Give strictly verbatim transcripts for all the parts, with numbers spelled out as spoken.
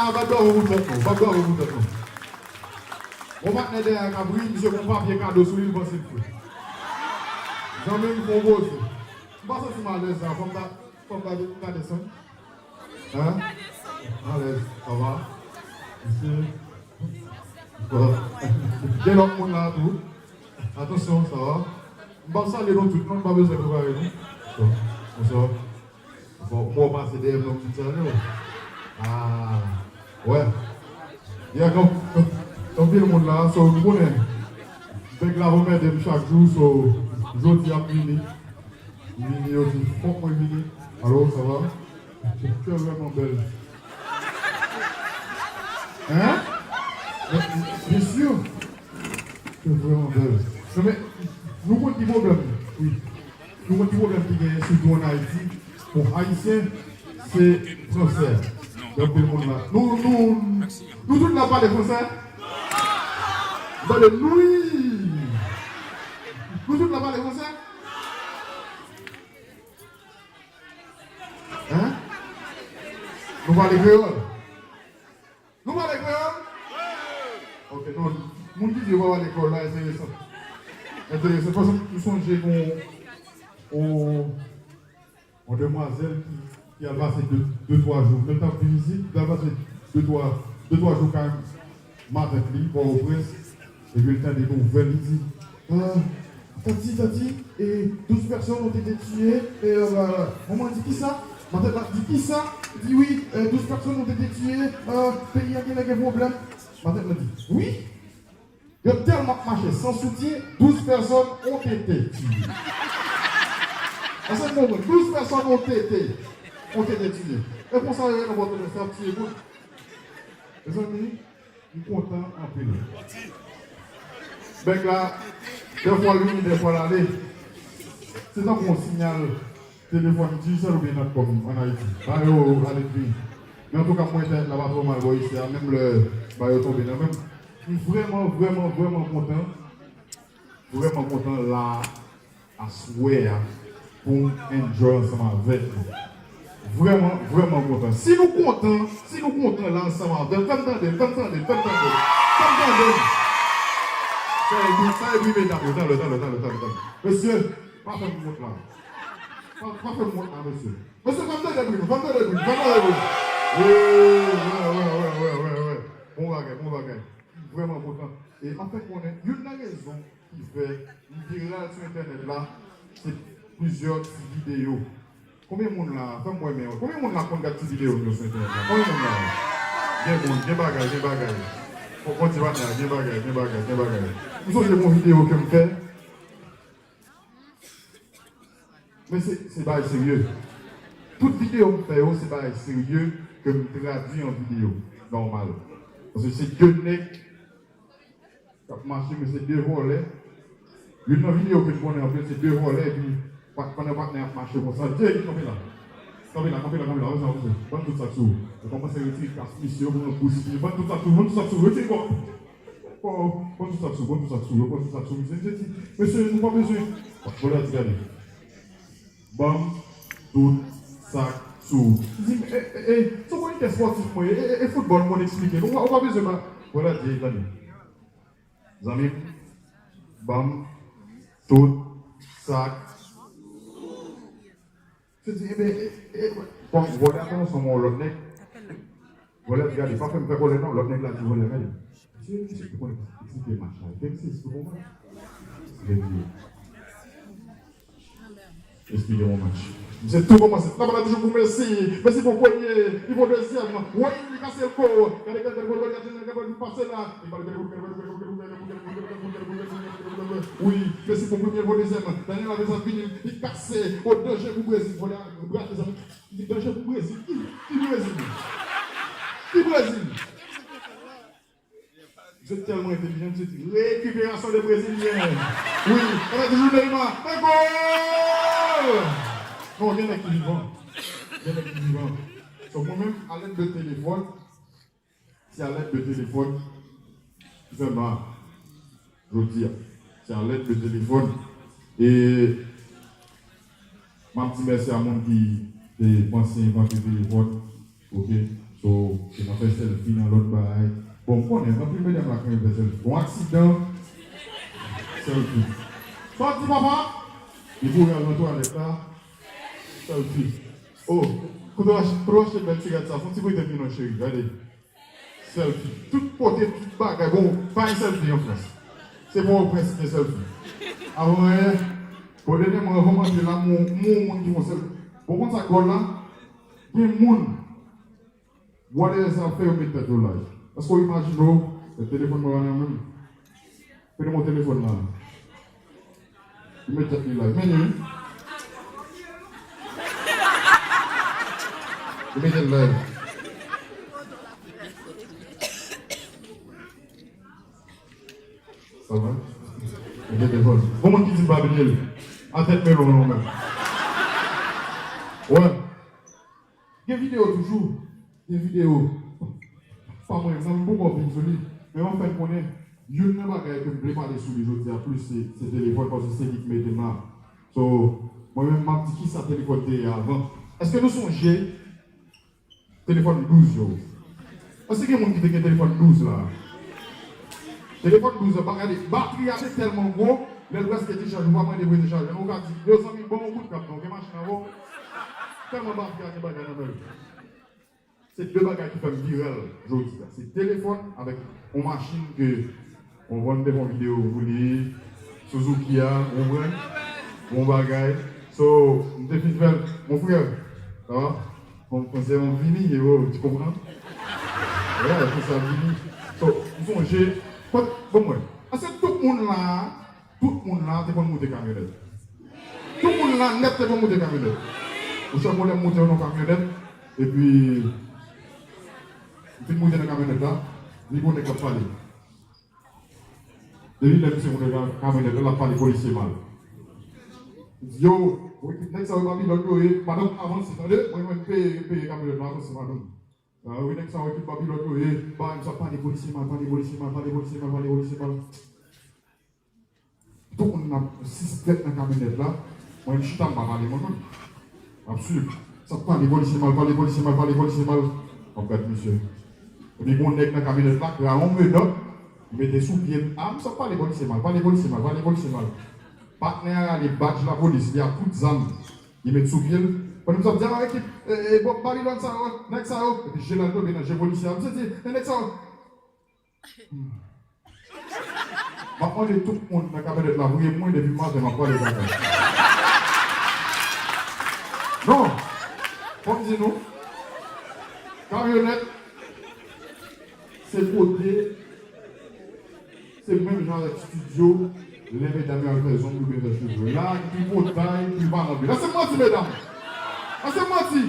Ah, bat bravo pou tèt nou, bat bravo pou tèt nou. Bon, patnè dèyè a k ap ri, misye gon papye kado sou li, li panse l fre. Zanmi m, fè w poze. M pa santi m alèz la, fò m ta, fò m ta, ta desann. Hein? Alèz, sa va? Mesye. Bon. Gen lòt moun la tou. Atansyon, sa va? M p ap salye nou tout, non, m pa bezwen prepare nou. Bonswa. Bonswa. Bon, m wè w pase dèyè m nan, m di salye w. Ah, wè. Y a gen, gen anpil moun la, so, nou konnen. Bèk la anmède m chak jou, so, jodi a m vini. M vini, yo di, fòk mwen vini. Alo, sa va? Kè vrèman bèl. Hein? Byen si. Kè vrèman bèl. Non, men, nou konn ki pwoblèm, wi. Nou konn ki pwoblèm ki genyen, sitou ann Ayiti. Bon, Ayisyen, se fransè. Gen anpil moun la. Nou, nou, nou tout la pale fransè? Tande, nou, wi. Nou tout la pale fransè? Hein? Nou pale kreyòl? Nou pale kreyòl? Ok, non, moun ki di yo pa pale kreyòl la, enteresan. Enteresan. Paske m sonje gon, gon, gon demwazèl ki, ki al pase de, de, twa jou. Men l t ap vin isit, li al pase de, twa, de, twa jou kay matant li, Pòtoprens, epi l tande nouvèl, li di, ah, Tati, Tati, et douze personnes ont été tuées. Et, euh, manman di, kisa? Matant la di, kisa? Li di, wi, euh, douze personnes ont été tuées. Euh, peyi a genlè gen pwoblèm. Matant la di, wi. Yo tèlman ap mache san soutyen, douze personnes ont été tuées. Èske nou konprann? Douze personnes ont été, ont été tuées. E konsa yo ye nan Pòtoprens, y ap tiye moun. Mezanmi, m kontan anpil. Bèk la, dèfwa l vini, dèfwa l ale. Se tankou yon siyal telefòn Digicel oubyen Natcom ann Ayiti. Ba yo ale vini. Men antouka, mwen entènèt la pa twò mal bò isi a, menm lè ba yo tonbe nan men m. M vrèman, vrèman, vrèman kontan. Vrèman kontan la. Aswè a pou m enjoy ansanm avèk nou. Vrèman, vrèman kontan. Si nou kontan, si nou kontan la ansanm avè m, fè m tande, fè m tande, fè m tande, fè m tande. Sa e bri, sa e bri medam yo, talè, talè, talè, talè, talè. Mesye, pa fè m wont la. Pa, pa fè m wont la, mesye. Mesye, fè m tande bri nou, fè m tande bri nou, fè m tande bri nou. Wi, wè, wè, wè. Bon bagay, bon bagay. Vrèman kontan. E m ap fè konnen, youn nan rezon ki fè li viral sou entènèt la, se plizyè ti videyo. Konbyen moun la, fè m wè men yo, konbyen moun la konn gad ti videyo m yo sou entènèt la? Konbyen moun la? Gen moun, gen bagay, gen bagay. Bon, bon ti patnè, gen bagay, gen bagay, gen bagay. M sonje gon videyo ke m fè. Men se, se bagay serye. Tout videyo m fè yo, se bagay serye ke m tradui an videyo nòmal. Paske se de nèg k ap mache, men se de vòlè. Youn nan videyo ke m konnen anpil, se de vòlè, epi pa-, pandan patnè ap mache konsa, Jay, kanpe la. Kanpe la, kanpe la, kanpe la, avanse, avanse. Ban m tout sa k sou ou. Yo kòmanse retire kas misye, yo pran bous li, ban m tout sa k sou ou, ban m tout sa k sou ou, retire kò. Bon, bon, tout sa k sou, bon, tout sa k sou, bon, tout sa k sou, misye, misye di, mesye, nou pa bezwen. Vòlè a di, gade. Ban m tout sa k sou. Li di, e, e, e, se yon kòmanitè espòtif mwen ye, e, e, e foutbòl m konn eksplike. Ou pa, ou pa bezwen, ba. Vòlè a di, gade. Zanmi m, ban m tout sa k Misye di, ebyen, e, e, bon, vòlè a konn ansanm yon lòt nèg. Vòlè a di, gade, pa fè m fè kòlè non, lòt nèg la di vòlè a, gade. Misye, misye tou konnen eksplike match la. Fè misye eksplike yon match. Li di, eksplike yon match. Misye tou kòmanse. Nan bal la toujou pou Messi. Messi pou premye. Li pou dezyèm. Woy, li kase l ko. Gade, gade, gade, gade, gade, gade, gade, pase la. Wi, Messi pou premye, pou dezyèm. Daniel Alves ap vini, li kase, o danje pou Brezil. Vòlè a, brase sa. Li danje pou Brezil. Ki, ki Brezil? Ki Brezil? Misye tèlman entèlijan, misye di, récupération de Brésilien. Wi, e toujou Neymar. E gòl! Non, gen nèg ki vivan. Gen nèg ki vivan. So, mwen menm, a lèd de telefòn, Se a lèd de telefòn ki fè m la, jodi a. Se a lèd de telefòn. E m ap di mèsi a moun ki te panse envante telefòn, oke? So, se nan fè sèlfi nan lòt bagay. Bon, m konnen, anpil medam la konn fè sèlfi. Bon, aksidan, sèlfi. Sa w di, papa? Li kouri al nan twalèt la, sèlfi. Oh, kote w achte, kote w achte bèl ti rad sa? Fon ti prete m li non, cheri, gade. Sèlfi. Tout kote, tout bagay. Bon, pa gen sèlfi an Frans. Se Pòtoprens ki gen sèlfi. Avan yè, bon, dènyèman, avan m antre la, m wè yon moun ki fè sèlfi. Bon, konn sa k dwòl la? Gen moun, bwa dèyè sa ap fè yo met tèt yo live. Èske w imajine w, e telefòn mwen nan men m? Prete m yon telefòn la. Li met tèt li live. Men li, wi. Li met tèt live. Sa va? Li gen telefòn. Bon, moun ki di m pa bliye l. A tèt melon, non, men. Wè. Gen videyo toujou. Gen videyo. Pa mwen, zanmi m poko vin sou li. Men m ap fè n konnen, youn nan bagay ke m vle pale sou li jodi a plis, se, se telefòn, paske se li ki mete m la. So, mwen menm, m ap di kisa telefòn te ye avan. Èske nou sonje telefòn douz yo? Èske gen moun ki te gen telefòn douz la? Telefòn douz yo, pa gade, batri a te tèlman gwo, lè l prèske dechaje, ou pa mande pou l dechaje. Ou ka di, yo zanmi, ban m yon kout kap non, gen machin avè w. Tèlman batri a gen bagay nan men l. Se de bagay ki fè m viral jodi a. Se telefòn avèk yon machin ke, bon, bon, m te fè yon videyo pou li, Suzuki a, ou konprann? Bon bagay. So, m te fin fè l, mon frè, sa va? Bon, konsa m vini, e, oh, tu comprends? Yeah, konsa m vini. So, m sonje, kot, bon, mwen, èske tout moun la, tout moun la te konn moute kamyonèt? Tout moun la nèt te konn moute kamyonèt. Monchè, mwen lè m moute nan kamyonèt, epi m fin moute nan kamyonèt la, li gon nèg k ap pale. Depi lè misye moute nan kamyonèt la, l ap pale polisye mal. Li di, yo, wi, nèg sa yo pa pilòt yo ye, madanm avanse, tande, mwen, mwen peye, peye kamyonèt la, avanse, madanm. Ah, wi, nèg sa yo ki pa pilòt yo ye, ba, misye ap pale polisye mal, pale polisye mal, pale polisye mal, pale polisye mal. Tout moun ap sispèk nan kamyonèt la. Mwen, m chita, m pa pale, mwen menm. M ap swiv. Sa ap pale polisye mal, pale polisye mal, pale polisye mal. M ap gad misye. Epi, gon nèg nan kamyonèt la, ki a yon medòk, li mete sou pye l. Ah, misye ap pale polisye mal, pale polisye mal, pale polisye mal. Patnè a rale badj lapolis, li ak tout zam. Li met sou pye l. Pandan misye ap di, ah, ekip, e, e, bon, Babilòn sa yo, nèg sa yo. Epi, je l al tonbe nan je polisye a. Misye di, e, nèg sa yo. M ap mande tout moun nan kamyonèt la, voye mwen depi maten, m ap pale kaka. Non! Fò m di nou, kamyonèt, se kote, se menm jan avèk estidyo, lè medam yo al fè zong oubyen fè cheve. La, tripotay, tripotay. Èske m manti, medam? Èske m manti?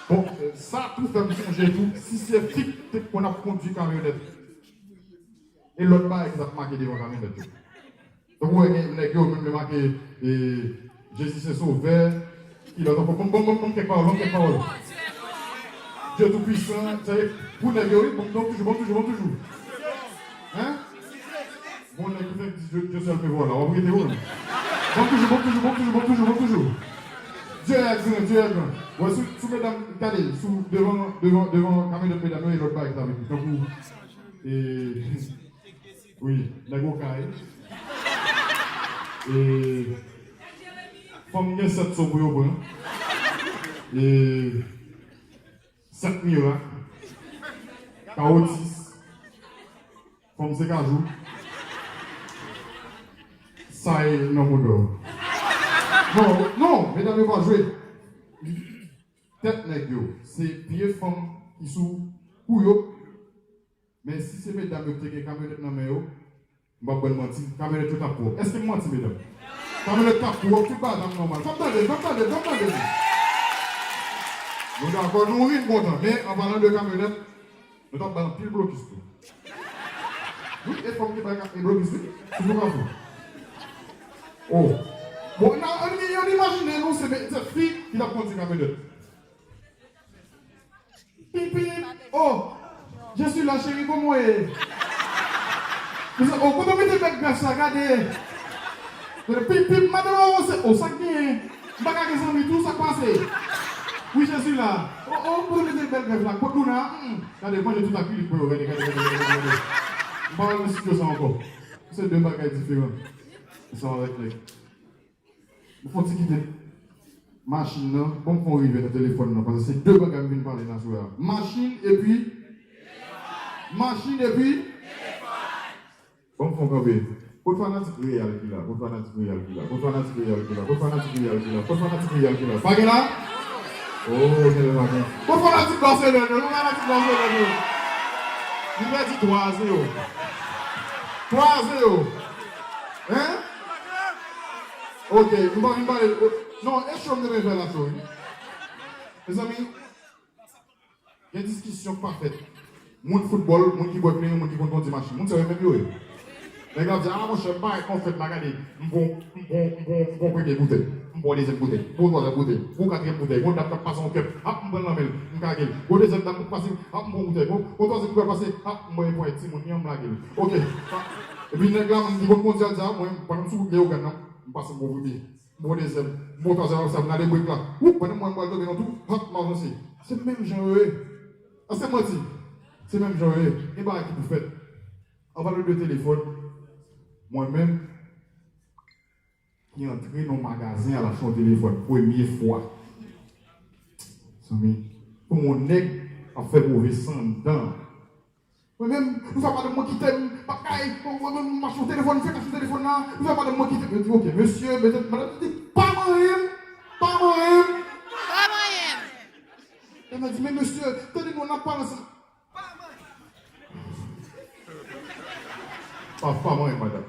Bon, sa tou fè m sonje tou, si se fi k te konn ap kondui kamyonèt. E lòt bagay ki t ap make devan kamyonèt yo. Donk, ou wè, gen nèg yo, menm lè make, e, Jésus c'est sauveur, ki lòt ankò, bon, bon, bon, bon, kèk pawòl, bon, kèk pawòl. Dieu tout puissant, sa ye, pou nèg yo, wi, bon, bon, toujou, bon, toujou, bon, toujou. Hein? Bon, nèg ki fèk di Dieu, Dieu seul me voilà, w ap rete, wi. Bon, toujou, bon, toujou, bon, toujou, bon, toujou, bon, toujou. Dieu est grand, Dieu est grand. Wè, sou, sou medam, gade, sou, devan, devan, devan kamyonèt medam yo, e lòt bagay ki t ap vini. Tankou, e, Wi, nèg Okay. E, fanm gen sèt so pou yo pran. E, sèt mirak. Kawotis. Fanm se kajou. Sa e nan moudò. Non, non, medam yo pa jwe. Tèt nèg yo, se pye fanm ki sou kou yo. Men si se medam yo ki te gen kamyonèt nan men yo, m p ap ba n manti, kamyonèt yo t ap pwòp. Èske m manti, medam? Kamyonèt t ap pwòp, tout bagay t ap nòmal. Fè m tande, fè m tande, fè m tande. Nou dakò, nou ri, m kontan. Men, an palan de kamyonèt, nou t ap bay anpil blokis tou. Wi, e fanm ki bay ka-, e blokis, wi. Toujou ka fou. Oh. Bon, nan, ann, ann imajine nou, se, se fi ki t ap kondui kamyonèt. Pip, pip. Oh, je suis là, chérie, kòman w ye? Misye, oh, kote w mete bèk grès la, gade. Pip, pip, madanm avanse. Oh, sa k genyen? M pa ka gen zanmi tou, sa k pase? Oui, je suis là. Oh, oh, pou mete bèl grèf la. Kot Louna? Hmm. Gade, manje tout akrilik pou yo. Gade, gade, gade, gade, gade. M pa wè nan sitiyasyon sa ankò. Se de bagay diferan. Ansanm avèk nèg. M fè yon ti kite machin nan. Ban m fè yon rive nan telefòn nan. Paske se de bagay m vin pale nan aswè a. Machin epi. Machin epi. Ban m fè yon kanpe. Kot fanatik reyal ki la? Kot fanatik reyal ki la? Kot fanatik reyal ki la? Kot fanatik reyal ki la? Kot fanatik reyal ki la? Pa gen la? Oh, gen lè pa gen. Kot fanatik Barcelone yo? Kot fanatik Barcelone yo? Li pèdi twa a zewo. Twa a zewo. Hein? Ok, nou pa vin pale. Non, e cho m te vin fè la cho, wi. Mezanmi, gen diskisyon k pa fèt. Moun foutbòl, moun ki bwè kleren, moun ki konn kondi machin. Moun sa yo menm yo ye. Nèg la ap di, "Ah, monchè, m pa gen konfyans, m pa gade. M pran, m pran, m pran, m pran premye boutèy. M pran dezyèm boutèy. M pran twazyèm boutèy. M pran katriyèm boutèy." Gon dam k ap pase yon kèp. Ap, m pran l nan men l. M kage l. Gon dezyèm dam k ap pase. Ap, m pran boutèy. Gon, gon twazyèm ki pral pase. Ap, m pran yon ponyèt timoun li an, m lage l. Ok. Epi nèg la menm ki konn kondi a di, "Ah, mwen, pandan m sou wout Leyogàn nan, m pase m pran premye." Bon, dezyèm. Bon, twazyèm ap sa, m gade brek la. Woup, pandan mwen, m pral tonbe nan twou, hòp, m avanse. Se menm jan yo ye. A, se manti. Se menm jan yo ye. Gen bagay ki pou fèt. An palan de telefòn, mwen menm, ki antre nan magazen al achte yon telefòn, premye fwa. Zanmi, pou yon nèg ap fè move san anndan. Mwen menm, m fè madanm mwen kite m, bagay, mwen, mwen, mwen, m achte yon telefòn, m fè achte yon telefòn la, m fè madanm mwen kite m. Yo di, "Ok, mesye, mesye," madanm di, "Pa manyen m, pa manyen m." Pa manyen m. Lè m di, "Men mesye, tande nou, n ap pale ansanm." Pa, pa manyen m, madanm.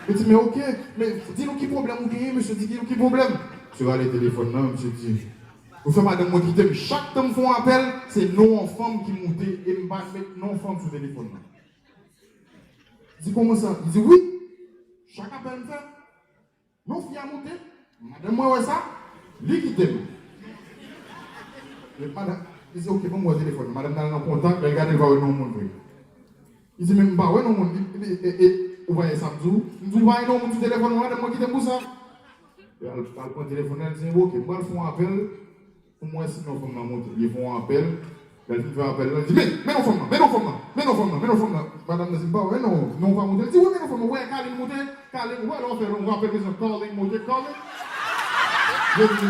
Li di, "Men ok, men di nou ki pwoblèm ou genyen, mesye, di nou ki pwoblèm." Misye rale telefòn nan, misye di, "Ou fè madanm mwen kite m. Chak tan m fè yon apèl, se non yon fanm ki moute e m pa met non fanm sou telefòn nan." Li di, "Kòman sa?" Li di, "Wi. Chak apèl m fè, non fi a moute, madanm mwen wè sa, li kite m." Madanm, li di, "Ok, ban m wè telefòn nan." Madanm nan al nan kontak, lè l gade, l pa wè non moun vre. Li di, "Men m pa wè non moun." Li, li, e, e, "Ou pa wè sa m di w?" M di, "Ou pa wè non moun sou telefòn mwen, madanm mwen kite m pou sa." Li al, al pran telefòn nan, li di, "Ok, m pral fè yon apèl pou m wè si non fanm nan monte." Li fè yon apèl, lè l fin fè apèl la, li di, "Men, men non fanm nan, men non fanm nan, men non fanm nan, men non fanm nan." Madanm nan di, "M pa wè non, non pa monte." Li di, "Wi, men non fanm nan, ou wè Carline monte, Carline, ou wè lè w fè non, w apèl bezwen Carline monte, Carline." Yo di,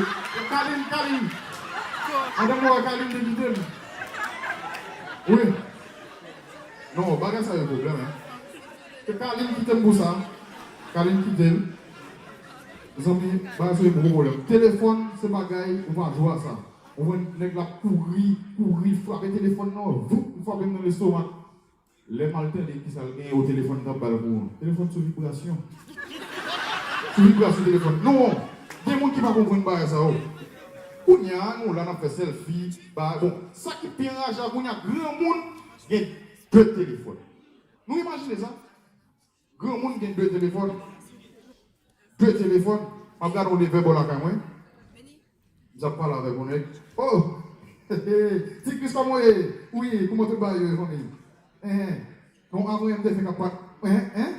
"Carline, Carline." Madanm mwen wè Carline te kite m. Wi. Non, bagay sa yo pwoblèm, hein. Se Carline kite m pou sa. Carline kite l. Zanmi, bagay sa yo gwo pwoblèm. Telefòn, se bagay, ou pa jwe a sa. Ou wè nèg la kouri, kouri, frape telefòn nan, voup, frape m nan lestomak. Lè m al tande kisa l genyen o telefòn, t ap ba l kouran. Telefòn sou vibrasyon. Sou vibrasyon telefòn. Non, gen moun ki pa konprann bagay sa yo. Kounye a, nou la, n ap fè sèlfi, bagay. Bon, sa ki pi anraje a kounye a, granmoun gen de telefòn. Nou imajine sa? Granmoun gen de telefòn. De telefòn. M ap gade yon leve bò lakay mwen. M t ap pale avèk yon nèg. Oh! Ti Kris, kòman w ye? Wi, kòman tout bagay yo ye, fanmi? Hein, hein. Non, avan yè m te fenk ap pa-, hein, hein?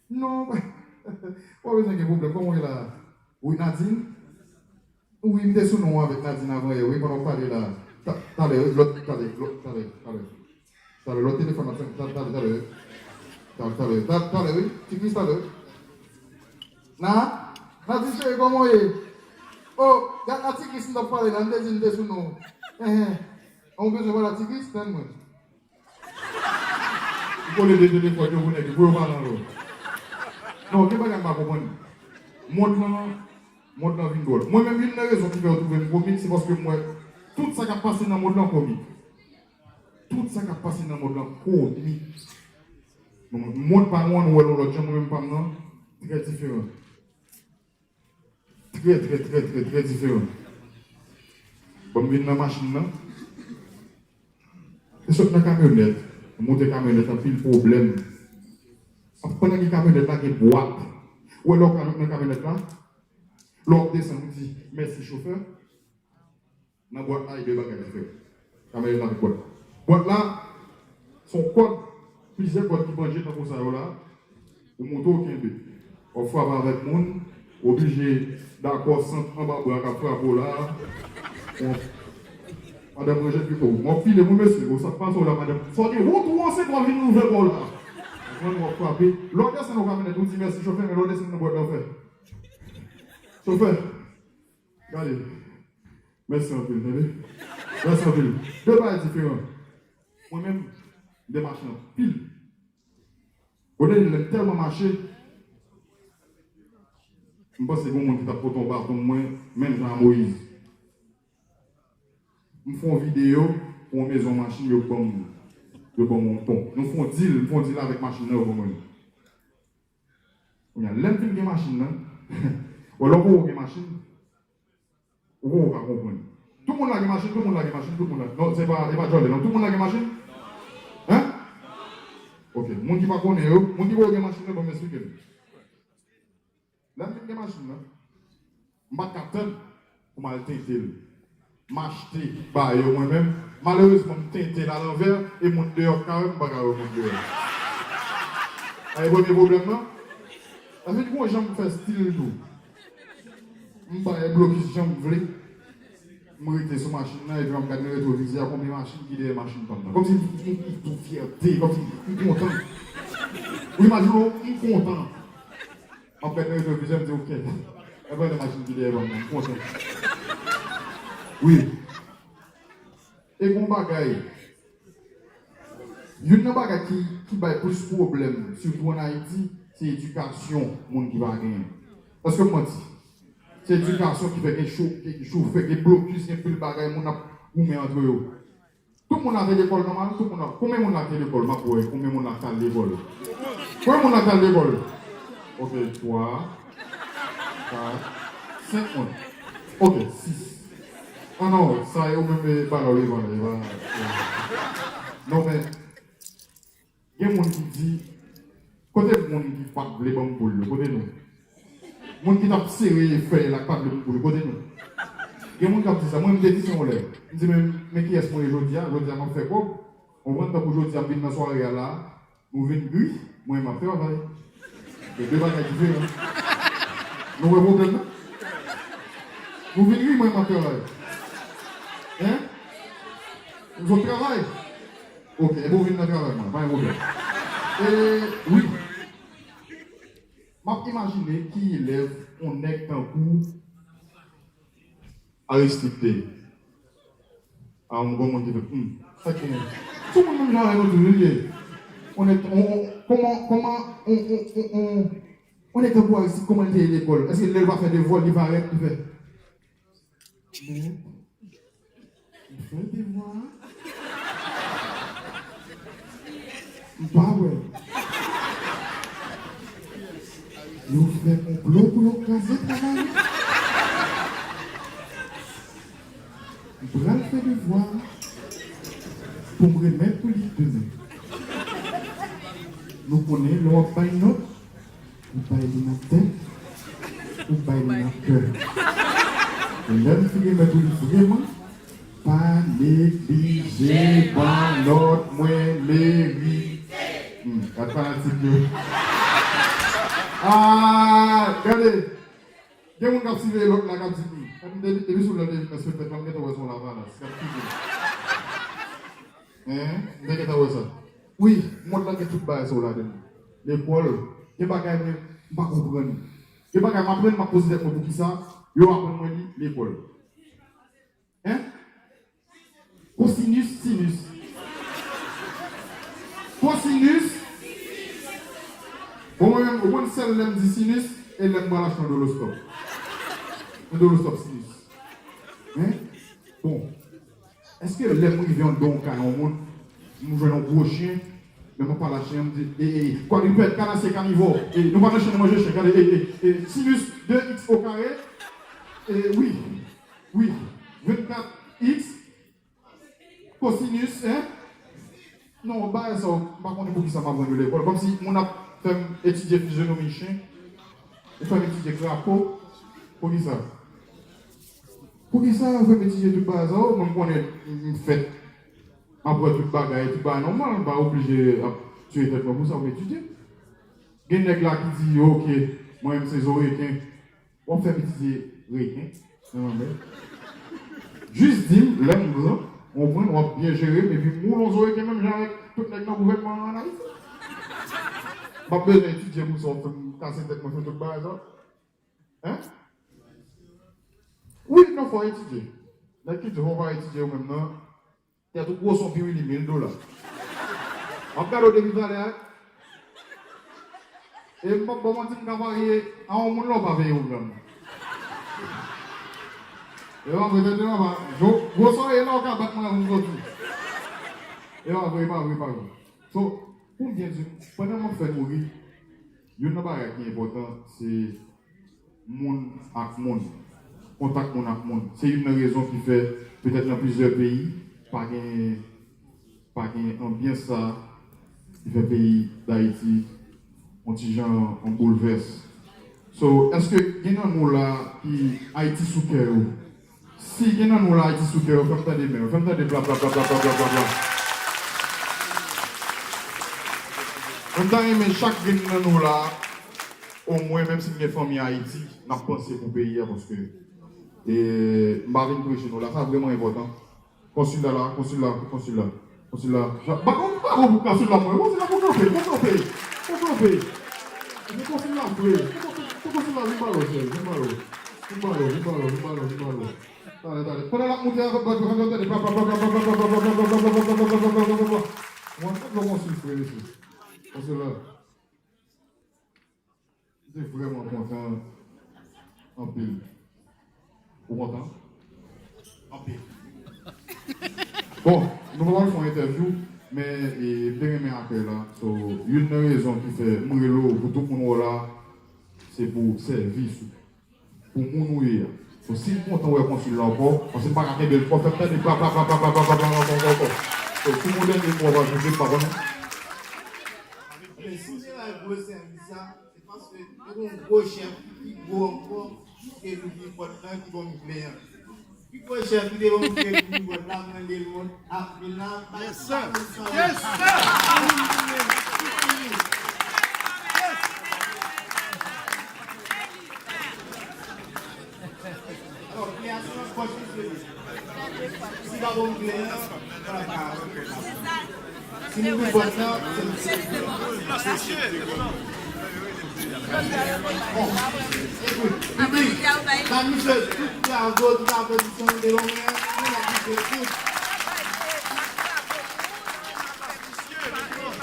Non, pa bezwen gen pwoblèm. Kòman w ye la? Wi, Nadine? Wi, m te sou non avèk Nadine avan yè, wi, pandan w pale la. Ta-, talè, wi, lòt, talè, lòt, talè, talè. Talè, lòt telefòn ap sone, ta-, talè, talè. Talè, talè, ta-, talè, wi, Ti Kris talè. Na? Nadine cheri, kòman w ye? Oh, gad a Ti Kris m t ap pale la, m te di m te sou non. Hein, hein. An w bezwen pale a Ti Kris? Tann mwen. Ou kole de telefòn yo pou nèg yo, pou yo pa nan lò. Non, gen bagay m pa konprann. Mond lan, mond lan vin dwòl. Mwen menm, youn nan rezon ki fè yo twouve m komik, se paske m wè tout sa k ap pase nan mond lan komik. Tout sa k ap pase nan mond lan komik. Mond pa nou an, nou wè l yon lòt jan, mwen menm pa m nan, trè diferan. Trè, trè, trè, trè, trè diferan. Bon, m vin nan machin nan. M sot nan kamyonèt. M moute kamyonèt, anpil pwoblèm. Pandan gen kamyonèt la, gen bwat. Ou wè lè w ka nan kamyonèt la, lè w ap desann, ou di, "Mèsi, chofè." Nan bwat la, gen de bagay ki fèt. Kamera la met bwat la. Bwat la, se yon kòd, plizyè kòd ki banje tankou sa yo la. Ou moute, ou kenbe. W ap frape avèk moun, ou oblije dakò sant anba bra k ap frape w la. Bon. Madanm rejte pipo. M ap file moun, mesye. Bon, sa k pase w la, madanm? Sa w gen wont ou ansent, w ap vin ouvè kò w la. Mwen, m ap frape. Lè w desann, w ka vin ou di mèsi chofè, men lè w desann nan bwat la, w fè. Chofè, gade. Mèsi anpil, tande. Mèsi anpil. De bagay diferan. Mwen menm, m te mache anpil. Kote lè m tèlman mache, m panse gen yon moun ki t ap pote yon baton mwen, menm jan a Moyiz. M fè yon videyo pou yon mezon machin yo ban m, yo ban m yon pon. Nou fè yon dil, m fè yon dil avèk machin nan, yo ban mwen. Kounye a, lè m fin gen machin nan, wè lè w poko gen machin, ou poko ka konprann. Tout moun la gen machin, tout moun la gen machin, tout moun la. Non, se pa, se pa Jordan, non. Tout moun la gen machin? Hein? Ok, moun ki pa konnen yo, moun ki poko gen machin nan, ban m eksplike nou. Lè m fin gen machin nan, m pa t ka tann pou m al tente l. M achte ba yo mwen menm. Malerezman, m tente l alanvè e moun deyò k ka wè m, m pa ka wè moun deyò. Sa se premye pwoblèm nan. Sa vin gon jan m fè stil tou. M bay blokis jan m vle. M rete sou machin nan epi m ap gade nan retwovizè a konbyen machin ki dèyè machin pa m nan. Kòmsi m, m, m, m tou fyète, kòmsi m kontan. Ou imajine w, m kontan. M ap gade nan retwovizè, m di, "Ok, e pa de machin ki dèyè pa m nan, m kontan." Wi. E gon bagay, youn nan bagay ki, ki bay plis pwoblèm, sitou ann Ayiti, se edikasyon moun ki pa genyen. Èske m manti? Se edikasyon ki fè gen cho-, gen chofè, gen blokis, gen pil bagay, moun ap goumen antre yo. Tout moun la te lekòl nòmal, tout moun la, konbyen moun la te lekòl, m ap wè, konbyen moun la t al lekòl? Konbyen moun la t al lekòl? Ok, twa, kat, senk moun. Ok, sis. Ah non, sa yo menm, e, pa la, e pa la, e pa la. Non, men, gen moun ki di, kote moun ki pa t vle ban m poul yo, kote nou? Moun ki t ap sere fèy la, ki pa t vle ban m poul yo, kote nou? Gen moun k ap di sa, mwen, m te di sa yon lè. M di, men, men kiyès mwen ye jodi a? Jodi a, m ap fè kòb. Konprann, tankou jodi a, m vin nan sware a la, nou vin ri, mwen, m ap travay. Se de bagay diferan. Nou wè pwoblèm nan? Nou vin ri, mwen, m ap travay. Hein? Nou sot travay? Ok, e bon, vin nan travay mwen, pa gen pwoblèm. E, wi. M ap imajine ki elèv yon nèg tankou Aristide te ye. A, yon granmoun ki fè, hmm, sa ki, se yon moun menm jan avè nou tou, li ye. On est, on, on, kòman, kòman, on, on, on, on, on nèg tankou Aristide, kòman li te ye lekòl? Èske lè l pa fè devwa, li pa rèt, li fè? Men, m fè devwa a. M pa wè. Yo fè konplo pou yo kraze travay la. M pral fè devwa a pou m remèt pou li demen. Nou konnen lè w ap bay nòt, ou bay li nan tèt, ou bay li nan kè. E lè m fin remèt ou li vreman, pa neglije ban nòt mwen merite. Hmm, gad fanatik yo. Ah, gade. Gen moun k ap siveye lòt la, k ap di, "Hmm, depi, depi sou lè de vin nan spektak la, m gentan wè se yon lavalas k ap fini." Hein? M te gentan wè sa. Wi, mond lan gen tout bagay sa yo ladan l. Lekòl, gen bagay mwen, m pa konprann. Gen bagay m aprann, m ap poze tèt mwen poukisa yo aprann mwen li lekòl. Hein? Kosinus, sinus. Kosinus. Bon, mwen menm, ou konn sèl lè m di sinus, e lè m pral achte yon dolostòp. Yon dolostòp sinus. Hein? Bon. Èske lè m rive anndan yon kay yon moun, m jwenn yon gwo chen, lè m ap pale a chen an, m di, e, e, kwadripèd, kanase, kanivò, e, nou pa nan chen, nou manje chen, gade, e, e, e, sinus de x au carré, e, wi, wi, vennkat x, kosinus, hein? Non, bagay sa yo, m pa konnen poukisa m aprann yo lekòl. Kòmsi moun ap fè m etidye fizyonomi chen, ou fè m etidye krapo. Poukisa? Poukisa yo fè m etidye tout bagay sa yo? Mwen, m konnen m, m fèt. M ap wè tout bagay, tout bagay nòmal. M pa oblije ap tiye tèt mwen pou sa pou m etidye. Gen nèg la ki di, "Ok, mwen menm se zo reken." W ap fè m etidye reken nan lanmè. Jis di m, lè m gran, Ou konprann? W ap byen jere m, epi m woule yon zo reken menm jan avèk tout nèg nan gouvènman an ann Ayiti. M ap bezwen etidye pou sa w fè m kase tèt mwen fè tout bagay sa. Hein? Wi, non, fò w etidye. Nèg ki di w pa etidye yo menm nan, tèt ou gwo son pirili mil dola. W ap gade w depi talè a. E m p ap ba w manti, m ka parye a yon moun la w pa veye pwogram nan. E pa vre, tande papa. Gwo, gwo sa w ye la w ka bat mwen avan m soti. E pa vre, e pa vre, e pa vre. So, pou m byen di w, pandan m ap fè nou ri, youn nan bagay ki enpòtan, se moun ak moun, kontak moun ak moun. Se youn nan rezon ki fè, petèt nan plizyè peyi, pa gen, pa gen anbyans sa ki fè peyi Dayiti yon ti jan an boulvès. So, èske gen nan nou la ki Ayiti sou kè yo? Si gen nan nou la Ayiti sou kè yo, fè m tande men yo, fè m tande bla, bla, bla. Mwen ta renmen chak grenn nan nou la, omwen, menm si n gen fanmi Ayiti, n ap panse pou peyi a, paske, e, m pa vin preche nou la, sa vrèman enpòtan. Konsil la la, konsil la, konsil la, konsil la. Ba, ba, ba, ba, konsil la, mwen, konsil la, pou kanpe, pou kanpe, pou kanpe. Epi konsil la vre, pou konsil la, vin ba l, vin ba l, vin ba l, vin ba l, vin ba l. Talè, talè. Pandan l ap moute a, mwen konn lè konsil fre, mesye. Konsil la. M te vrèman kontan anpil. Ou kontan? Anpil. Bon, nou pa pral fè yon entèvyou, men, e, m te renmen akèy la. So, youn nan rezon ki fè m rele w pou tout moun wè w la, se pou sèvis ou. Pou moun ou ye a. So, si m kontan wè konsil la ankò, paske m pa ka kenbe l twò, fè m tande bla, bla, bla. So, si w gen yon dènye mo w ap ajoute, m pa konnen. Men si m te bay gwo sèvis la, se paske te gen yon gwo chèf ki pi gwo ankò ke louvri pòt la, ki ban m kle a. Pi gwo chèf ki te ban m kle pou louvri pòt la, mwen de lòt ap vin la. Yes, sir. Yes, sir. Alò, kle a se nan pòch misye li ye. Si pa bon kle a, pa ka. Si nou gen pòt la, se misye. Bon, ekout, pipi, ba misye tout bravo, tout aplodisman nou te ban mwen, nou la misye tout.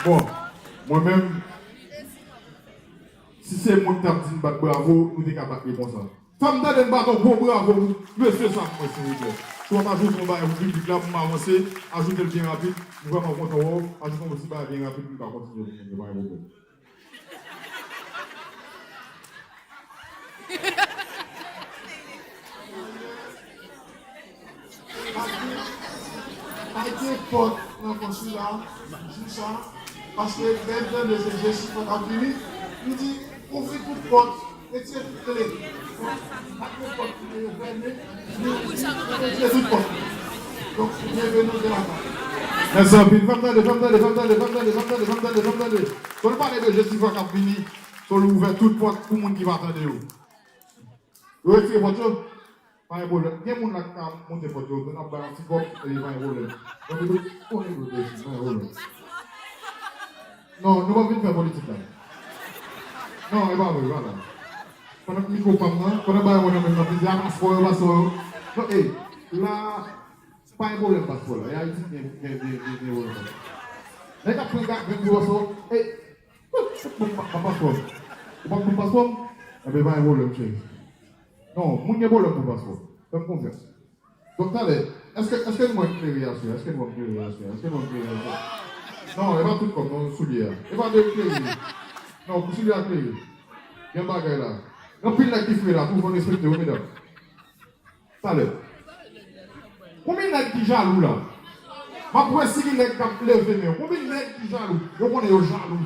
Bon, mwen menm, si se moun k t ap di n bat bravo, nou te ka bat li konsa. Fè m tande n bat yon gwo bravo pou mesye sa pou mwen, silvouplè. Si w ap ajoute yon bagay pou piblik la, pou m avanse, ajoute l byen rapid. M vrèman kontan wè w. Ajoute yon ti bagay byen rapid pou m ka kontinye pou moun yo, pa gen pwoblèm. Pa gen, pa gen pòt nan konsil la, jou sa, paske lè m tande se Jesifra k ap vini, m di, ouvri tout pòt, retire tout kle. Donk, pa gen pòt ki te fèmen, retire tout pòt. Donk, byenveni de la pa. Mèsi anpil. Fè m tande, fè m tande, fè m tande. Kon nou pale de Jesifra k ap vini, so l ouvè tout pòt pou moun ki pa tande yo. Yo retire pòt yo? Pa gen pwoblèm. Gen moun la ki ka monte pòt yo, nou ap bay yon ti kòb, epi pa gen pwoblèm. Donk, nou tout konnen nou te di, pa gen pwoblèm. Non, nou p ap vin fè politik la. Non, e pa vre, e pa la. Pandan mikwo pa m nan, pandan bagay mwen nan men m nan, plizyè paspò yo, paspò yo. Non, ey, la, pa gen pwoblèm paspò la. E Ayiti ki gen, gen, gen, gen, gen pwoblèm paspò. Nèg ap pran gad, grenn gwo paspò. Ey, ou p ap ban m paspò m? Ou p ap ban m paspò m? Enben, pa gen pwoblèm, cheri. Non, moun gen pwoblèm pou paspò. Fè m konfyans. Donk, talè, èske, èske nou wè m klere aswè a? Èske nou wè m klere aswè a? Èske nou wè m klere aswè a? Non, e pa tout kòb, non, soulye a. E pa de klere. Non, pou soulye a klere. Gen bagay la. Gen anpil nèg ki fre la, tou fò n respekte yo, medam. Talè. Konbyen nèg ki jalou la? M ap wè si gen nèg k ap leve men yo. Konbyen nèg ki jalou? Yo konnen yo jalou.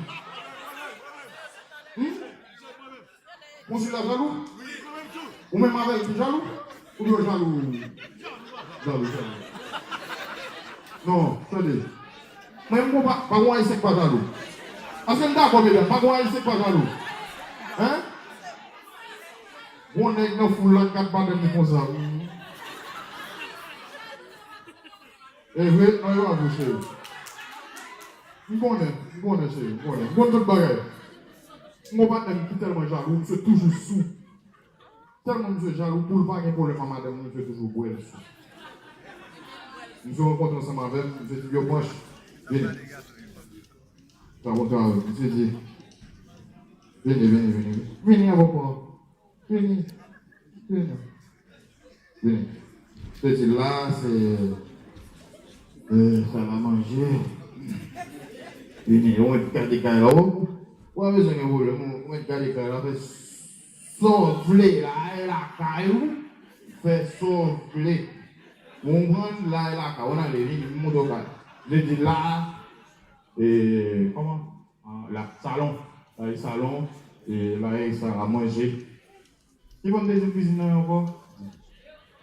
Hmm? Konsil la jalou? Ou menm avè l ki jalou? Oubyen w jalou? Jalou, jalou. Non, tande. Mwen, m pa, pa gon Ayisyen k pa jalou. Èske n dakò, medam? Pa gon Ayisyen k pa jalou. Hein? Gon nèg nan foul la k ap gad madanm li konsa. Hmm. E vre, non, yo avou cheri. M konnen, m konnen cheri, m konnen. M konn tout bagay. M gon patnè m ki tèlman jalou, misye toujou sou. Tèlman misye jalou, pou l pa gen pwoblèm ak madanm li, misye toujou bwè l sou. Misye rankontre ansanm avè m, misye di, "Yo, Panch, vini." Sa kontre avè m, misye di, "Vini, vini, vini, vini. Vini avè w, vini, vini, vini." Misye di, "La, se, e, sa la manje. Vini, ou mèt gade kay la, ou, ou pa bezwen gen pwoblèm, ou mèt gade kay la, fè sa w vle, la, e lakay ou, fè sa w vle." Ou konprann? La e lakay, ou ale, vini, m montre w kay. Misye di, "La, e, kòman? Ah, la, salon. La e salon, e, la e sal a manje." Ki bò m te di kwizin nan ye ankò?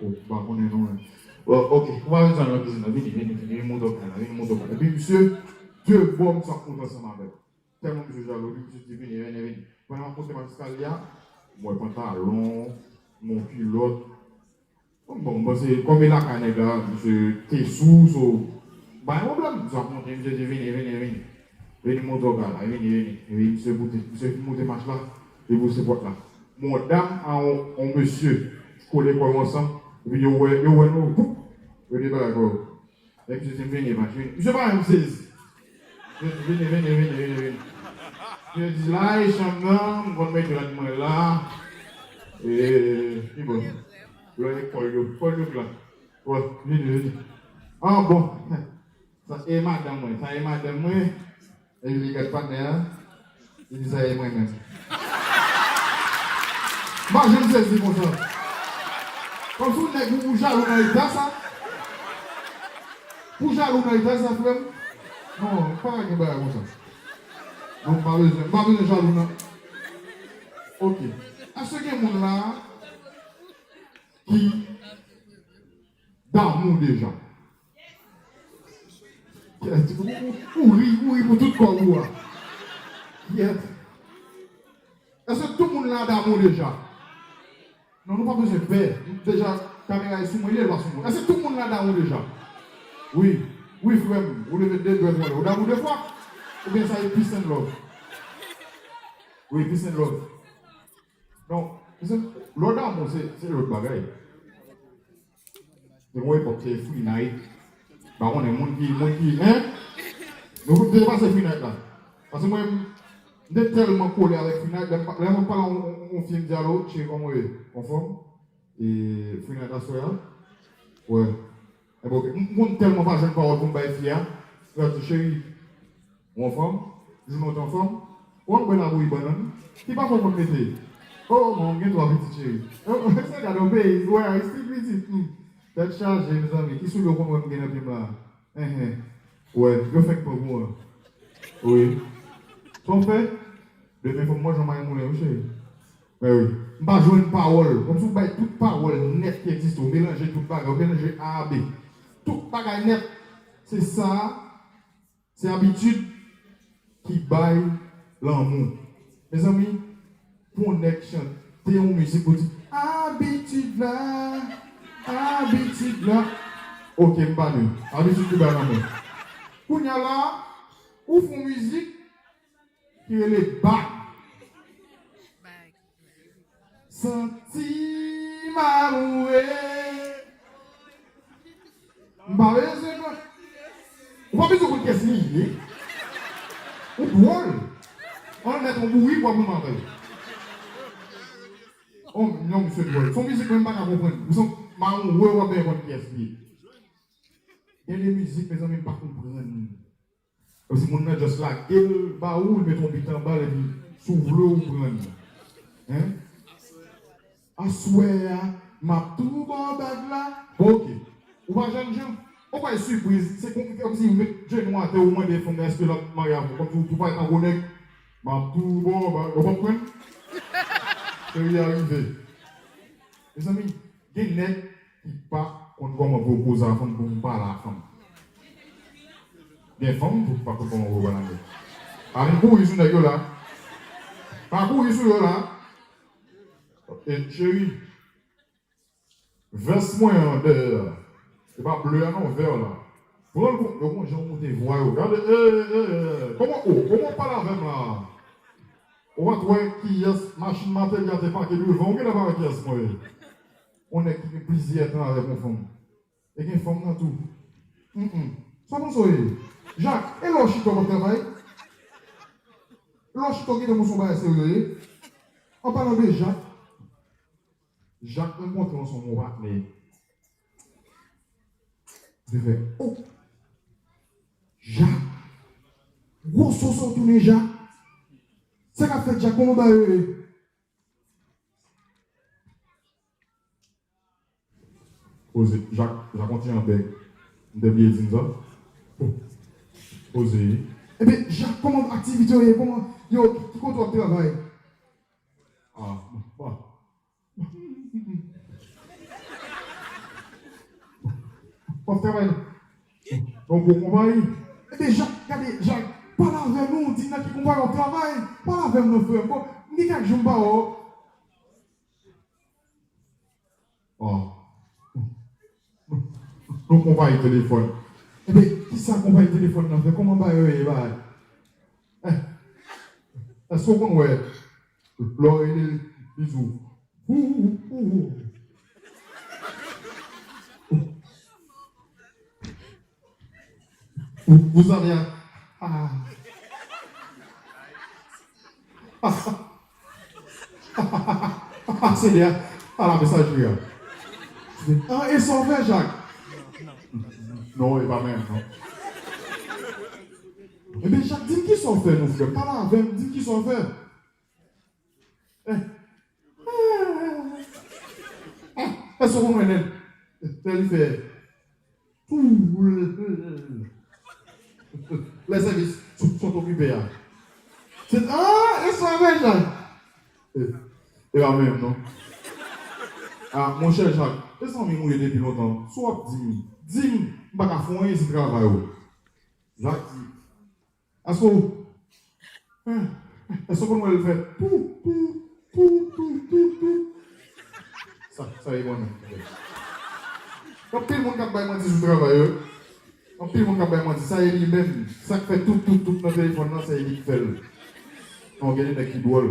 Oh, m pa konnen non, men. Oh, ok, ou pa bezwen al nan kwizin nan, vini, vini, vini, vini, montre w kay la, vini, montre w kay la. Epi misye, de bò, misye ap monte ansanm avè l. Tèlman misye jalou, epi misye di, "Vini, vini, vini." Pandan m ap monte mach eskalye a, m wè pantalon, m wè kilòt. Bon, m panse, kòm e lakay nèg la, misye te sou, so, pa gen pwoblèm. Misye ap monte, misye di, "Vini, vini, vini. Vini, montre w kay la, vini, vini." Epi misye moute, misye moute mach la, li pouse pòt la. Yon dam a yon, yon mesye kole kò yo ansanm, epi yo wè, yo wè nou, poup, yo debake kò yo. Epi misye di, "M vini, Panch, vini." Misye pa menm sezi. Vini, vini, vini, vini, vini, vini. Misye di, "La e chanm nan, m konn met rad mwen la." E, ki bò? Lè kòl yo, kòl yo plat. Wè, vini, vini. Ah, bon. Sa e madanm mwen, sa e madanm mwen. Epi li gad patnè a, li di, "Sa e mwen menm." M pa janm sezi konsa. Kòmsi yon nèg ou, ou jalou nan eta sa? Ou jalou nan eta sa, frè m? Non, pa gen bagay konsa. Non, m pa bezwen, m pa bezwen jalou nan. Ok. Èske gen moun la ki damou deja? Ou, ou, ou ri, ou ri pou tout kò ou a. Kyèt. Èske tout moun la damou deja? Non, nou pa bezwen pè. Deja, kamera e sou mwen, li pa sou mwen. Èske tout moun la damou deja? Wi. Wi, frè m. Ou leve de dwèt ou anlè. Ou damou de fwa? Oubyen sa e peace and love? Wi, peace and love. Non, se, lè w damou, se, se lòt bagay. Te gon epòk, se free night. Pa konnen moun ki, moun ki, en? Nou te pase free night la. Paske mwen, m te tèlman kole avèk free night, lè m, lè m pale yon, yon, yon fi, m di, "Alo, cheri, kòman w ye? Anfòm?" E free night aswè a? Wè. Ebyen, ok. M, m konn tèlman pa jwenn pawòl pou m bay fi a. Frè di, "Cheri, ou anfòm? Jounen w te anfòm? Ou konn bwè labouyi bannann? Ki pafè w konn mete? Oh, man, m gen twa pitit, cheri." Oh, se gade yon peyi, wè, a, isi pitit. Hmm. Tèt chaje, mezanmi. Ki soulye w konn wè m gen nan pye m la? Enhen. Wè, yo fenk pran pou an. Wi. Sa w fè? Demen fò m manje yon mayi moulen, wi, cheri. Mè wi. M pa jwenn pawòl. Kòmsi w bay tout pawòl nèt ki egziste. Ou melanje tout bagay. Ou melanje A a B. Tout bagay nèt. Se sa, se abitid ki bay lanmou. Mezanmi, pou yon nèg chante yon mizik pou di, "Abitid la, abitid la." Ok, m pa nou. Abitid ki bay lanmou. Kounya la, ou fè yon mizik ki rele bag. Santi m amoure. M pa bezwen konn. Ou pa bezwen konn kiyès li ye. Ou dwòl. An mèt yon bourik w ap rann avè l. Oh, non, misye dwòl. Se yon mizik mwen m pa ka konprann. Ou se yon mawon wè w ap bezwen konn kiyès li ye. Gen de mizik, mezanmi, m pa konprann. Kòmsi moun nan just lage l ba ou, li met yon bit anba l, epi si w vle, ou pran l. Hein? Aswè a, m ap tou ba w bag la. Bon, ok. Ou pa jènjan? Ou pa sipriz. Se kon, kòmsi ou met jenou atè, ou mande fanm nan èske l ap marye avè w. Kòmsi ou, ou parèt an gwo nèg. M ap tou ba w bag la. Ou pa konprann? Cheri a rive. Mezanmi, gen nèg ki pa konn kòman voye koze a fanm pou m pale a fanm. Gen fanm tou ki pa konn kòman voye pale a nèg. Pa vin kouri sou nèg yo la. Pa kouri sou yo la. E, cheri, vès mwen an dèyè a. Se pa ble a non, vè la. Pran l pou yo, gon jan w moute vwa yo. Gade, e, e, e, kòman, o, kòman w pale avè m la? Ou pa t wè kiyès machin Martelly a te pake devan w, genlè pa wè kiyès mwen ye. Yon nèg ki gen plizyè tan avèk yon fanm. E gen fanm nan tou. Mm, mm. Sa w panse w ye? Jak, e lè w chita w p ap travay? Lè w chita w gentan, bon, se yon bagay serye w ye. An palan de Jak, Jak rankontre ansanm yon patnè. Li fè, o! Jak! Gwo soso w tounen Jak! Sa k ap fèt Jak? Kòman bagay yo ye? Poze. Jak, Jak, yon ti jan bèk. M te bliye di n sa. Poze. Ebyen, Jak, kòman aktivite yo ye? Kòman yo, ki kote w ap travay? A, bon. W ap travay nan yon gwo konpayi. Ebyen, Jak, gade, Jak, pale avè nou, di n nan ki konpayi w ap travay. Pale avè m non, frè m. Bon, m gen kèk jou m pa wè w. Ò. Nou konpayi telefòn. Ebyen, kisa konpayi telefòn nan fè? Kòman bagay yo ye, bagay? Eh, èske w konn wè lè w rele l, li di w, ou, ou, ou, ou. Vous, vous avez un... Ah. Ah, c'est bien. Ah, la messagerie. Ah, e sa w fè, Jak? Non, e pa menm, non. Ebyen, Jak, di m kisa w fè, non, frè. Pale avè m, di m kisa w fè. Eh. Eh, èske w konn wè lè, lè li fè tou, lè sèvis sou, sou okipe a? Se, ah, e sa menm, Jan. Eh, e pa menm, non. Ah, monchè Jak, e zanmi m ou ye depi lontan. Si w ap di m, di m, m pa ka fè anyen si travay ou. Jak di, Aso, èske w konn wè l fè pou, pou, pou, pou, pou, pou? Sa, sa e mwen menm ki fè. Anpil moun k ap bay manti sou travay yo. Anpil moun k ap bay manti. Sa e li menm. Sa k fè tout, tout, tout nan telefòn nan, se li k fè l. Non, gen de nèg ki dwòl.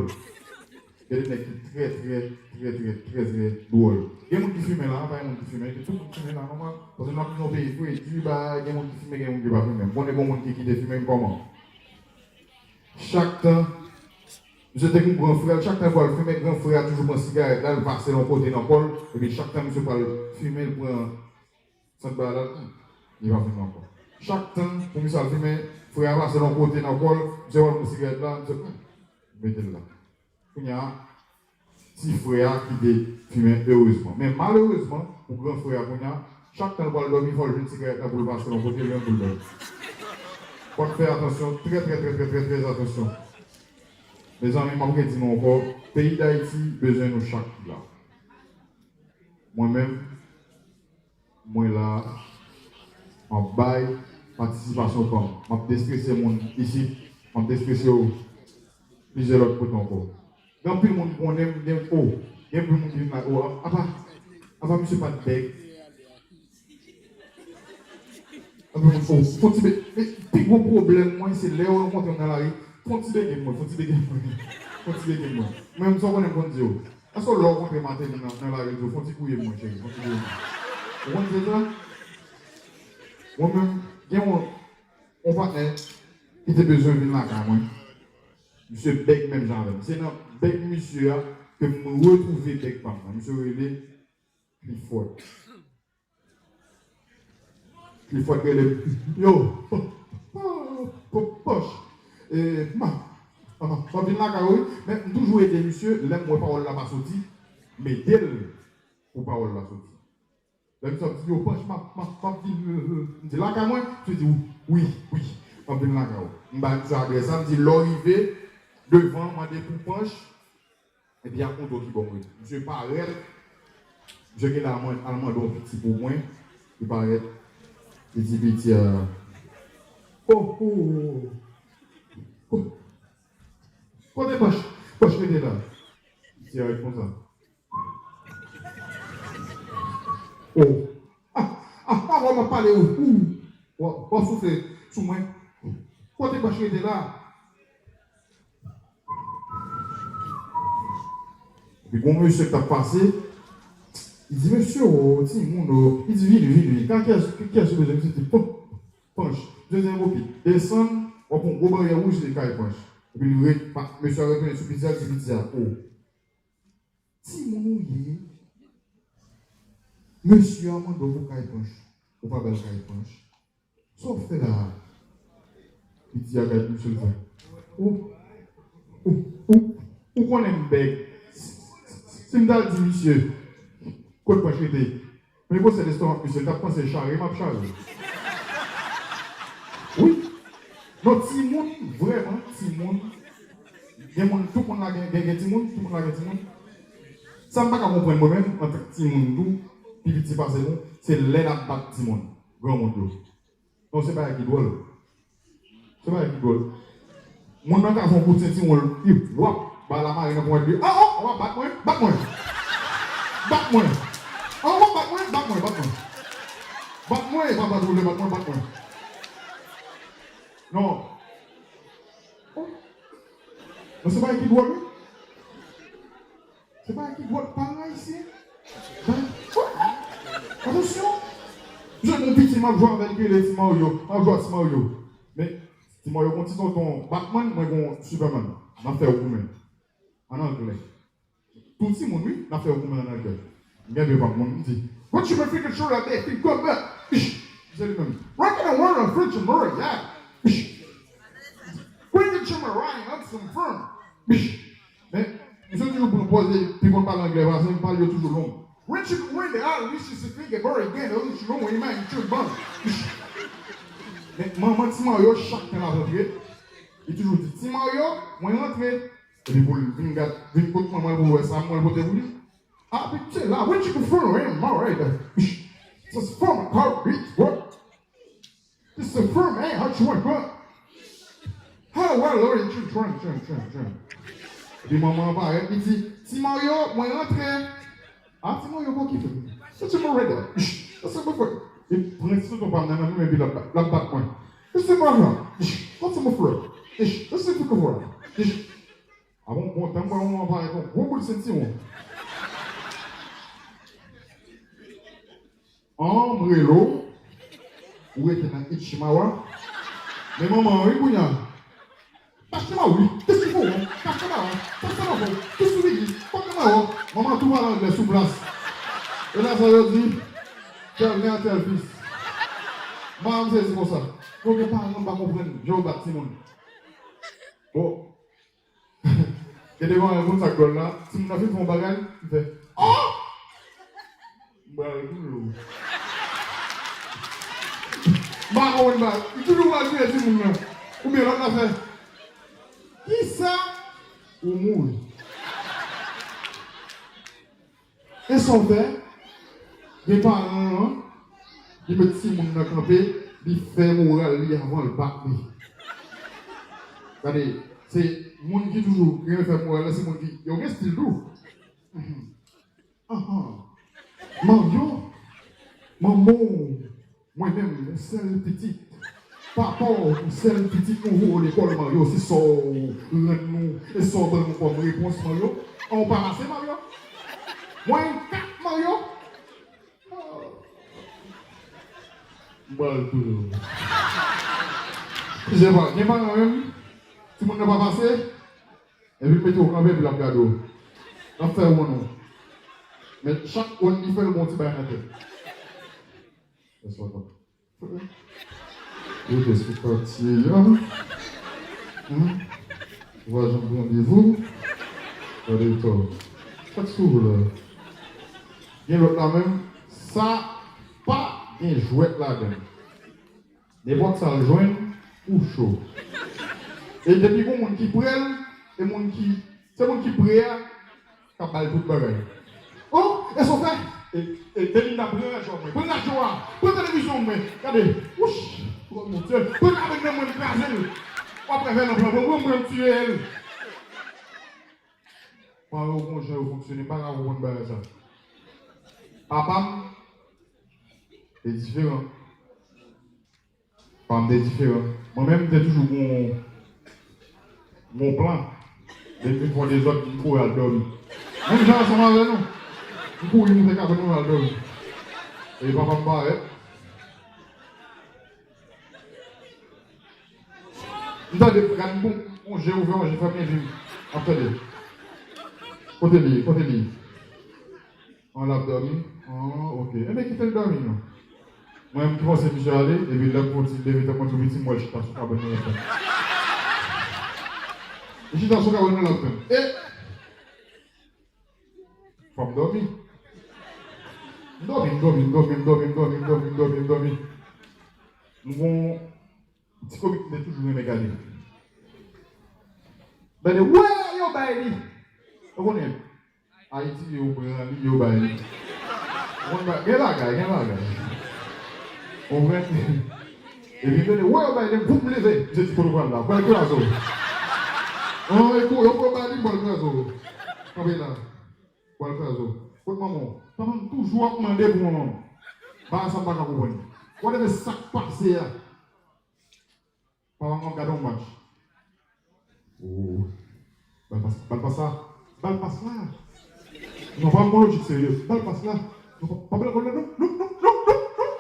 Gen de nèg ki trè, trè, trè, trè, trè, trè dwòl. Gen moun ki fimen la, pa gen moun ki fimen, tout moun fimen la nòmal. Paske n ap viv yon peyi fre, di ba, gen moun ki fimen, gen moun ki pa fimen. M konnen gen moun ki kite fimen, m kòman? Chak tan, misye te gen gran frè l, chak tan l pral fimen, gran frè a toujou pran sigarèt la, l pase l yon kote nan kò l, epi chak tan misye pral fimen, l pran Sant bagay la, hmm, li pa fini ankò. Chak tan pou misye al fimen, frè a pase l yon kote nan kò l, misye pral pran sigarèt la, misye, hmm, mete l la. Kounye a, ti frè a kite fimen, erezman. Men malerezman, pou gran frè a kounye a, chak tan l pral dòmi, fò l jwenn sigarèt la pou l pase l yon kote, l menm pou l dòmi. Fò n fè atansyon, trè, trè, trè, trè, trè, trè atansyon. Mezanmi, m ap redi nou ankò, peyi Dayiti bezwen nou chak ki la. Mwen menm, Mwen la, m ap bay patisipasyon pa m. M ap destrese moun isit, m ap destrese yo plizyè lòt kote ankò. Gen anpil moun ki konnen m, gen, o, gen anpil moun ki vin la, o, apa, apa misye pa t bèg. Anpil moun, o, fon ti bèg, men pi gwo pwoblèm mwen, se lè yo rankontre m nan lari, fon ti bèg mwen, fon ti bèg mwen, fon ti bèg mwen. Men m sa w konnen m konn di yo. Èske lè w rankontre Martelly nan, nan lari, di w, fè yon ti gouye m, mwen, cheri, fè yon ti gouye m. Ou konn sa? Mwen menm, gen yon, yon patnè ki te bezwen vin lakay mwen. Misye bèg menm jan avè m. Se nan bèg misye a ke m retwouve bèg pa m nan. Misye rele Clifford. Clifford rele m. Yo, Pòch. E, m ap, m ap, m ap vin lakay ou, wi. Men m toujou ede misye, lè m wè pawòl la pa soti, m ede l pou pawòl la soti. Lè misye ap di, yo, Pòch, m ap, m ap, m ap vin, m di, lakay mwen? Misye di, wi, wi, m ap vin lakay ou. M bay misye adrès la, m di, lè w rive devan, mande pou Pòch. Epi ak yon do ki bon, wi. Misye parèt. Misye genlè al mande yon piti pou mwen. Li parèt. Li di piti a, o, o, o, o. Kote Pòch? Pòch rete la. Piti a ret konsa. O. A, a, avan m ap pale, o, o. W ap, w ap soufle sou mwen. Kote branch rete la? Epi gon mesye k t ap pase, li di, "Mesye, o, timoun, o." Li di, "Vini, vini, vini. Ka kiyès, kiyès ou bezwen?" Misye di, "Panch, panch." Misye di, "Enben, oke. Desann, w ap wè yon gwo baryè wouj, se kay panch." Epi li ret, pa, mesye a retounen sou piti a, li di piti a, "O, timoun ou ye, mesye a mande w pou kay panch. Ou pa ba l kay panch. Sa w fè la a?" Piti a gade misye, l fè, "Ou, ou, ou, ou konnen m bèg. Si, si, si m ta di misye, kot panch rete? Men gwosè lestomak misye, l t ap panse chare m ap chare." Wi. Non, timoun, vrèman, timoun. Gen moun, tout moun la gen, gen, gen timoun, tout moun la gen timoun. Sa m pa ka konprann mwen menm, antank timoun tou, pi piti pase nou, se lè n ap bat timoun, granmoun yo. Non, se bagay ki dwòl. Se bagay ki dwòl. Moun nan ka fè yon kout sentiwon, li wap, ba l la mare nan ponyèt li. "A, o, w ap bat mwen? Bat mwen! Bat mwen! A, w ap bat mwen? Bat mwen, bat mwen! Bat mwen, papa, si w vle bat mwen, bat mwen!" Non. O. Non, se bagay ki dwòl, wi. Se pa ki dwòl paran ayisyen. Bay, atansyon! Jwenn yon piti m ap jwe avè l, ki rele Ti Mario. M ap jwe ak Ti Mario. Men, Ti Mario gon ti tonton Batman, mwen gon Superman. N ap fè yon goumen. An anglè. Tou timoun, wi, n ap fè yon goumen an anglè. M gen de Batman, m di, "What you been thinking, show that big thing come back?" Ish! Se li menm. "Rock in the world of French and Murray, yeah." Ish! "Bring it to me, Ryan, I'm some firm." Ish! Men, misye toujou pran pòz li, pi konn pale anglè pase m, pale yo toujou long. Richard Wayne de Al Richard se figi bò e gen de Richard Wayne man chou ban. Men manman Ti Mario chak tan l ap rantre, li toujou di, "Ti Mario, mwen rantre." Epi pou l vin gad, vin kot manman l pou l wè sa mwen pote pou li. Abitye la, Richard Wayne, all right. Sa se fòm kòb, bitch, what? Ti se fè men, an chwen pran. Ha, wè, lò, e chwen, chwen, chwen, chwen, chwen. Epi manman an parèt, li di, "Ti Mario, mwen rantre." A, Ti Mario, bon, ki fè? Se ti mwen rèd la. Sa se mwen fè. E pran ti tonton pa m nan men mwen, epi l ap, l ap bat mwen. E se mwen la. Sa se mwen fè. E se mwen fè. A bon, bon, tann mwen, mwen parèt yon gwo bout sentiwon. An, m rele w, ou rete nan Ichimawa. Men manman an, wi, kounye a. Pastè Mawi, te sou kowon, pastè Mawa, pastè Mawa, te sou legliz, pastè Mawa. Manman tou pale anglè sou plas. E la sa yo di, tèl mè, tèl fis. Manman m sezi konsa. Konbyen paran m pa konprann jan yo bat timoun. Bon. Gen de manman konn sa k dwòl la, timoun nan fin fè yon bagay, li fè, "Oh!" M pral touye w. M pa konprann bagay. Li toujou pral touye timoun nan. Oubyen lòt la fè, "Kisa?" Ou mouri. E sa w fè, gen paran an, li met timoun nan kanpe, li fè moral li avan l bat li. Gade, se moun ki toujou renmen fè moral la, se moun ki, yo gen estil tou. Mhm. Ahan. Mario, manman w, mwen menm, yon sèl pitit. Papa w, yon sèl pitit, nou voye w lekòl, Mario, se sa w rann nou, e sa w ban nou kòm repons, Mario. An, w pa pase, Mario? Mwen, kat, Mario? M pral touye w. Kizè pa, gen paran menm, timoun nan pa pase, epi l mete w kanpe, epi l ap gade w. L ap fè wonn ou. Men chak wonn li fè, l gon ti bagay nan tèt. Lè sa w ap Rete sou katye a. Humm. Ou pa janm pran randevou. Gade to. Sa k sou ou la? Gen lòt la menm. Sa pa gen jwèt ladan l. Nenpòt sa l jwenn, ou cho. E depi gon moun ki pre l, e moun ki, se moun ki pre a, k ap ba l tout bagay. Oh, e sa w fè? E, e, Belinda, pran radyo mwen, pran radyo a, pran televizyon mwen. Gade, wouch, oh mon Dieu, pran kabrit nan mwen, m kraze l. W ap wè vè nan plan, pran, pran, pran, m tiye l. Paran yo gon jan yo fonksyone, m pa ka konprann bagay sa. Papa m, se diferan. Pa m te diferan. Mwen menm, m te toujou gon, gon plan. Lè m vin fè yon dezòd, m kouri al dòmi. Menm jan ansanm avè nou. M kouri monte kabann mwen al dòmi. E papa m parèt. M tande, gad m bon, yon je ouvè, yon je fèmen, epi m ap tande. Kote li ye? Kote li ye? An, l ap dòmi? An, ok. Enben, kite l dòmi, non. Mwen, m panse misye ale, epi lè m kontinye leve tèt mwen tou piti, m wè l chita sou kabann nan, l ap tann. Li chita sou kabann nan, l ap tann. E! Fò m dòmi. M dòmi, m dòmi, m dòmi, m dòmi, m dòmi, m dòmi, m dòmi, m dòmi. M gon ti komik m te toujou renmen gade. Gade, wè, yo bay li. Ou konnen, Ayiti, yo pran li, yo bay li. Ou konn ba-, gen bagay, gen bagay. Ou konprann? Epi gade, wè, yo bay li, voup, m leve. Misye di, kote w pral la? Pral kraze w. An, ekou, yo pran bay li, m pral kraze w. Kanpe la. Pral kraze w. Kot manman w? Papa m toujou ap mande pou manman m. Bagay sa m pa ka konprann. Whatever sa k pase a. Papa m ap gade yon match. Oh. Bal pas, bal pas la. Bal pas la. Non, pa yon lojik serye. Bal pas la. Non, pa, pa bal la, non, non, non, non, non, non.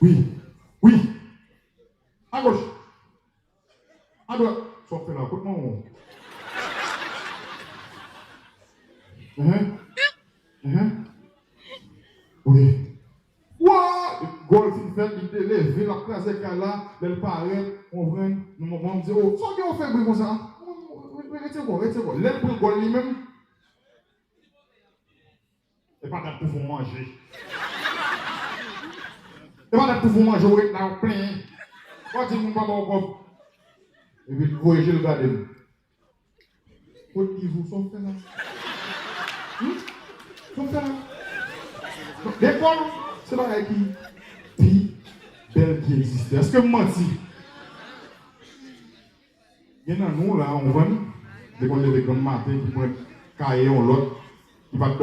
Wi. Wi. Agoch. Adwat. Sa w ap fè la? Kot manman w? Enhen. Enhen. Wi. Wa! Gòl fin fèt, li te leve, l ap kraze kay la, lè l parèt, konprann, nou, mwen, mwen, m di, o, sa w gen w fè bri konsa? Retire kò w, retire kò w. Lè l pran gòl li menm, e pa dat pou fè w manje. E pa dat pou fè w manje, w ret la, w ap plenyen. W ap di moun pa ba w kòb. Epi l voye je l gade m. Kot liv ou? Sa w fè la? Hmm? Sa w fè la? Lekòl, se bagay ki pi bèl ki egziste. Èske m manti? Gen nan nou la, ou konprann, te konn leve granm maten, ki pran kaye yon lòt, ki pa t dòmi.